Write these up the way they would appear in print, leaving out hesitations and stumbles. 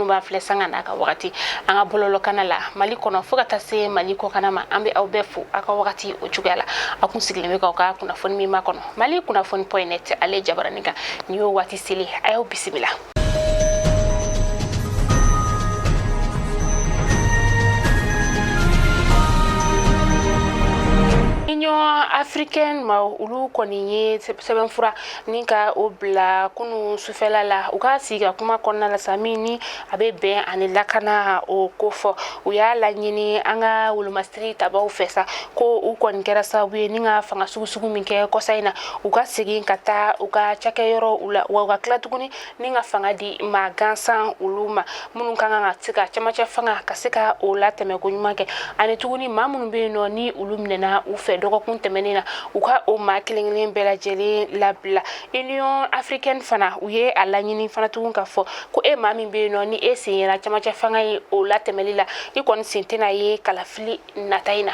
minnu b'an filɛ sanga n'a ka wagati an ka bɔlɔlɔkana la Mali kɔnɔ fo ka taa se Mali kɔkana ma, an bɛ aw bɛɛ fo aw ka wagati o cogoya la. Aw kun sigilen bɛ k'aw ka kunnafoni min makɔnɔ Mali kunnafoni point net ale jabaranin kan, nin y'o waati selen, a y'aw bisimila. Union africaine maaw olu kɔni ye sɛbɛnfura ni ka o bila kunu sufɛla la u ka sigi ka kuma kɔnɔna la sa, min ni a bɛ bɛn ani lakana o kofɔ. U y'a laɲini an ka wolomasiri tabaw fɛ sa ko u kɔni kɛra sababu ye ni ka fanga sugusugu min kɛ kɔsa in na, u ka segin ka taa u ka cakɛyɔrɔ u la, wa u ka tila tuguni ni ka fanga di maa gansan olu ma minnu ka kan ka se ka camancɛ fanga ka se ka o latɛmɛ ko ɲuman kɛ, ani tuguni maa minnu bɛ yen nɔ ni olu minɛna u fɛ dɔgɔkun tɛmɛnen na, u ka o maa kelen kelen bɛɛ lajɛlen labila. Union africaine fana, u ye a laɲini fana tugun k'a fɔ ko e maa min bɛ yen nɔ ni e sen yera camancɛ fanga ye o latɛmɛli la, i kɔni sen tɛna ye kalafili nata in na.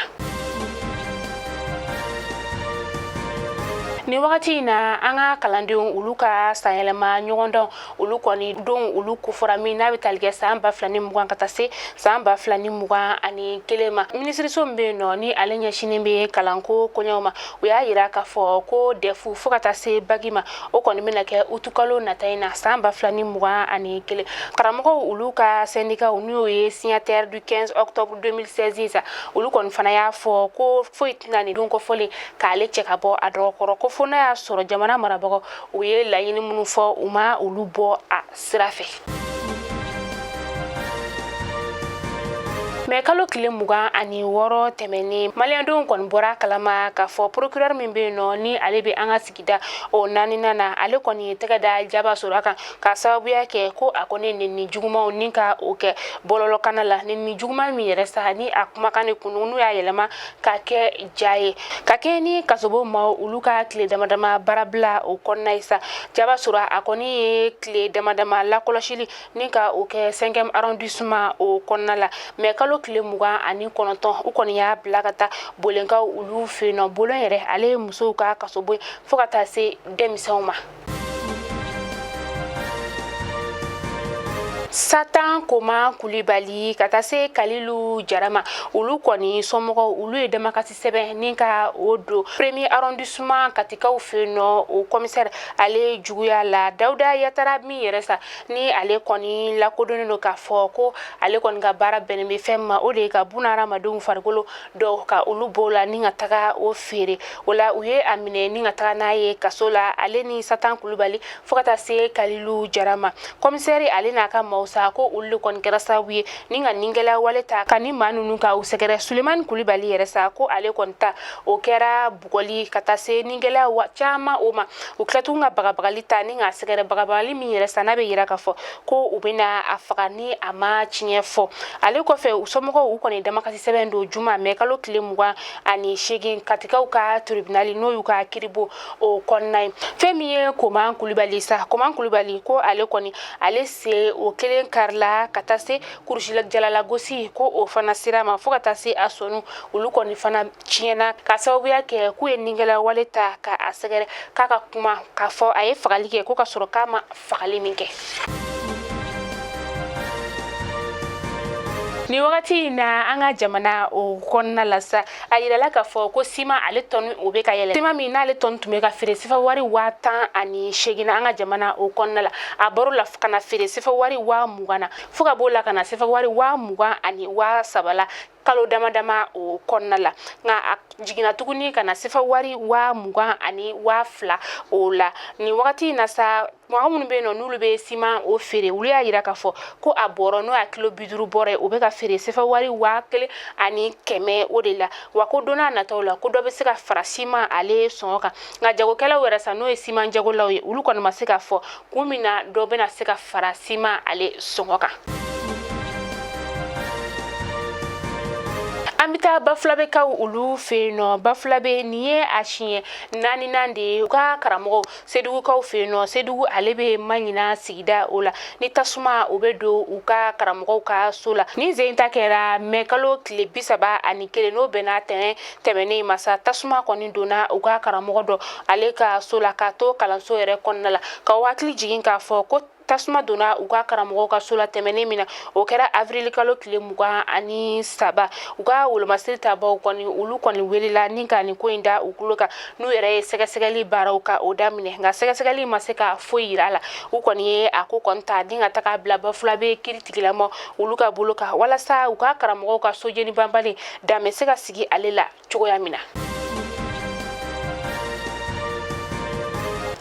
Nin wagati in na, an ka kalandenw olu ka sanyɛlɛma ɲɔgɔndɔn olu kɔni don olu kofɔra, min n'a bɛ tali kɛ san 2020 ka taa se san 2021 ma. Minisiriso min bɛ yen nɔ ni ale ɲɛsinnen bɛ kalanko koɲɛw ma, u y'a yira k'a fɔ ko DEF fo ka taa se bac ma, o kɔni bɛna kɛ utukalo nata in na san 2021. Karamɔgɔw olu ka sɛndikaw, n'o ye signataire du 15 octobre 2016 sa, olu kɔni fana y'a fɔ ko foyi tɛna nin don kofɔlen k'ale cɛ ka bɔ a dɔgɔkɔrɔ, ko fo n'a y'a sɔrɔ jamana marabagaw u ye laɲini minnu fɔ, u ma olu bɔ a sira fɛ. Mɛ kalo tile 26 tɛmɛnen, maliyɛndenw kɔni bɔra kalama k'a fɔ procureur min bɛ yen nɔ ni ale bɛ an ka sigida o naaninan na, ale kɔni ye tɛgɛ da Jaba Sora kan k'a sababuya kɛ ko a kɔni nɛni jugumanw ni ka o kɛ bɔlɔlɔkana la. Nɛni juguman min yɛrɛ sa ni a kumakan de kun n'u y'a yɛlɛma ka kɛ ja ye, ka kɛɲɛ ni kasobon maaw olu ka tile damadama baarabila o kɔnɔna ye sa, Jaba Sora a kɔni ye tile damadama lakɔlɔsili ni ka o kɛ 5e arrondissement o kɔnɔna la. Mɛ kalo tile 29, u kɔni y'a bila ka taa Bolenkaw olu fɛ yen nɔ. Bolen yɛrɛ, ale ye musow ka kasobon fo ka taa se denmisɛnw ma. Satan Koma Kulibali ka taa se Kalilu Jara ma, olu kɔni somɔgɔw olu ye damakasi sɛbɛn ni ka o don premier arrondissement Katikaw fɛ yen nɔ, o commissaire ale juguya la, Dawuda Yatara min yɛrɛ sa ni ale kɔni lakodɔnnen don k'a fɔ ko ale kɔni ka baara bɛnnen bɛ fɛn ma, o de ye ka buna hadamadenw farikolo dɔw ka olu b'o la ni ka taga o feere. O la, u ye a minɛ ni ka taga n'a ye kaso la, ale ni Satan Kulubali fo ka taa se Kalilu Jara ma. Commissaire ale n'a ka maaw sa, ko olu de kɔni kɛra sababu ye ni ka ningɛlɛya wale ta ka ni maa ninnu ka u sɛgɛrɛ. Sulemani Kulubali yɛrɛ sa, ko ale kɔni ta o kɛra bugɔli ka taa se ningɛlɛya caman o ma. U tila tuguni ka bagabagali ta ni k'a sɛgɛrɛ, bagabagali min yɛrɛ sa n'a bɛ yira k'a fɔ ko u bɛna a faga ni a ma tiɲɛ fɔ. Ale kɔfɛ, u somɔgɔw u kɔni damakasi sɛbɛn don juma mɛ kalo tile 28, Katikaw ka tribunal, n'o y'u ka kiribon o kɔnɔna ye. Fɛn min ye Koman Kulubali sa, Koman Kulubali ko ale kɔni ale se o kelen karila ka taa se kurusi jalalagosi ko o fana sira ma, fo ka taa se a sɔnu olu kɔni fana tiɲɛna ka sababuya kɛ k'u ye ningɛlɛya wale ta ka a sɛgɛrɛ k'a ka kuma k'a fɔ a ye fagali kɛ, ko ka sɔrɔ k'a ma fagali min kɛ. Nin wagati in na, an ka jamana o kɔnɔna la sa, a yirala k'a fɔ ko siman ale tɔni o bɛ ka yɛlɛ. Siman min n'ale tɔni tun bɛ ka feere sefa wari 18,000 na an ka jamana o kɔnɔna la, a bɔr'o la ka na feere sefa wari 20,000 na, fo ka b'o la ka na sefa wari 20,000 ani 3000 la kalo dama dama o kɔnɔna la. Nka a jiginna tuguni ka na sefa wari 20,000 ani 2000 o la. Nin wagati in na sa, mɔgɔ minnu bɛ yen nɔ n'olu bɛ siman o feere, olu y'a yira k'a fɔ ko a bɔrɔ, n'o y'a kilo 50 bɔrɔ ye, o bɛ ka feere sefa wari 1100 o de la, wa ko don n'a nataw la ko dɔ bɛ se ka fara siman ale sɔngɔ kan. Nka jagokɛlaw yɛrɛ sa, n'o ye siman jagolaw ye, olu kɔni ma se k'a fɔ kun min na dɔ bɛna se ka fara siman ale sɔngɔ kan. An bɛ taa Bafulabɛkaw olu fɛ yen nɔ. Bafulabɛ, nin ye a siɲɛ naaninan de ye u ka karamɔgɔw Sedugukaw fɛ yen nɔ. Sedugu ale bɛ Maɲina sigida o la, ni tasuma o bɛ don u ka karamɔgɔw ka so la. Nin sen ta kɛra mɛ kalo tile 31, n'o bɛnna tɛnɛn tɛmɛnen ma sa. Tasuma kɔni donna u ka karamɔgɔ dɔ ale ka so la k'a to kalanso yɛrɛ kɔnɔna la, ka hakili jigin k'a fɔ ko Tasuma donna u ka karamɔgɔw ka so la tɛmɛnen min na, o kɛra avril kalo tile 23. U ka wolomasiri tabaw kɔni, olu kɔni welela ni ka nin ko in da u tulo kan, n'u yɛrɛ ye sɛgɛsɛgɛli baaraw ka o daminɛ, nka sɛgɛsɛgɛli ma se ka foyi yira a la. U kɔni ye a ko kɔni ta ni ka taga bila Bafulabe kiri tigilama olu ka bolo kan, walasa u ka karamɔgɔw ka sojeni banbali dan bɛ se ka sigi ale la cogoya min na.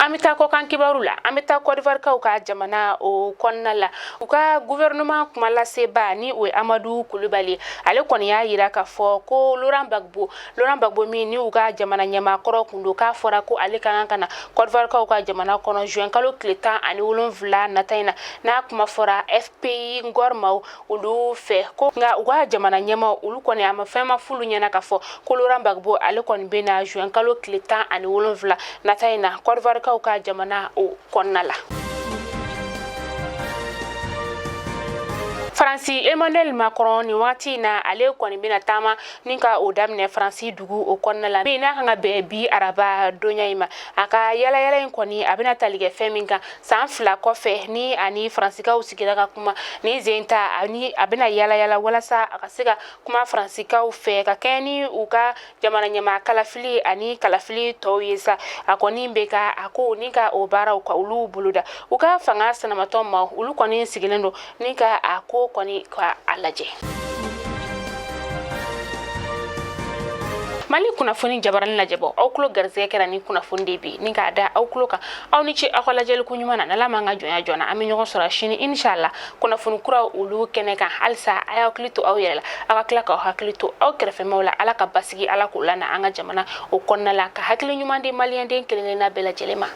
An bɛ taa kɔkan kibaru la. An bɛ taa Côte d'Ivoire ka jamana o kɔnɔna la. U ka gouvernement kumalaseba, ni o ye Amadu Kulubali, ale kɔni y'a yira k'a fɔ ko Laurent Gbagbo, Laurent Gbagbo min ni u ka jamana ɲɛmaa kɔrɔ kun don, k'a fɔra ko ale ka kan ka na Côte d'Ivoire ka jamana kɔnɔ juin kalo tile 17 nata in na, n'a kuma fɔra FPI Ngor maaw olu fɛ ko. Nka u ka jamana ɲɛmaa olu kɔni, a ma fɛn ma f'olu ɲɛna k'a fɔ ko Laurent Gbagbo ale kɔni bɛ na juin kalo tile 17 nata in na Côte d'Ivoire ka jamana o kɔnɔna la. Faransi Emmanuel Macron, nin waati in na, ale kɔni bɛna taama ni ka o daminɛ Faransi dugu o kɔnɔna la, min n'a kan ka bɛn bi araba donya in ma. A ka yalayala in kɔni, a bɛna tali kɛ fɛn min kan, san 2 kɔfɛ ni ani Faransikaw sigira ka kuma, ni zen ta ani a bɛna yalayala walasa a ka se ka kuma Faransikaw fɛ ka kɛɲɛ ni u ka jamana ɲɛmaa kalafili ani kalafili tɔw ye sa. A kɔni bɛ ka a ko ni ka o baaraw ka olu boloda. U ka fanga sinamatɔn ma, olu kɔni sigilen don ni ka a ko kɔni ka a lajɛ. Mali kunnafoni jabarani lajɛbɔ, aw tulo garisɛgɛ kɛra ni kunnafoni de bi ni k'a da aw tulo kan. Aw ni ce aw ka lajɛli ko ɲuman na. N'Ala m'an ka jɔnya jɔna, an bɛ ɲɔgɔn sɔrɔ sini inshallah kunnafoni kuraw olu kɛnɛ kan. Halisa a y'aw hakili to aw yɛrɛ la, aw ka tila k'aw hakili to aw kɛrɛfɛmaw la. Ala ka basigi, Ala k'o lana an ka jamana o kɔnɔna la, ka hakili ɲuman di maliyɛnden kelen kelenna bɛɛ lajɛlen ma.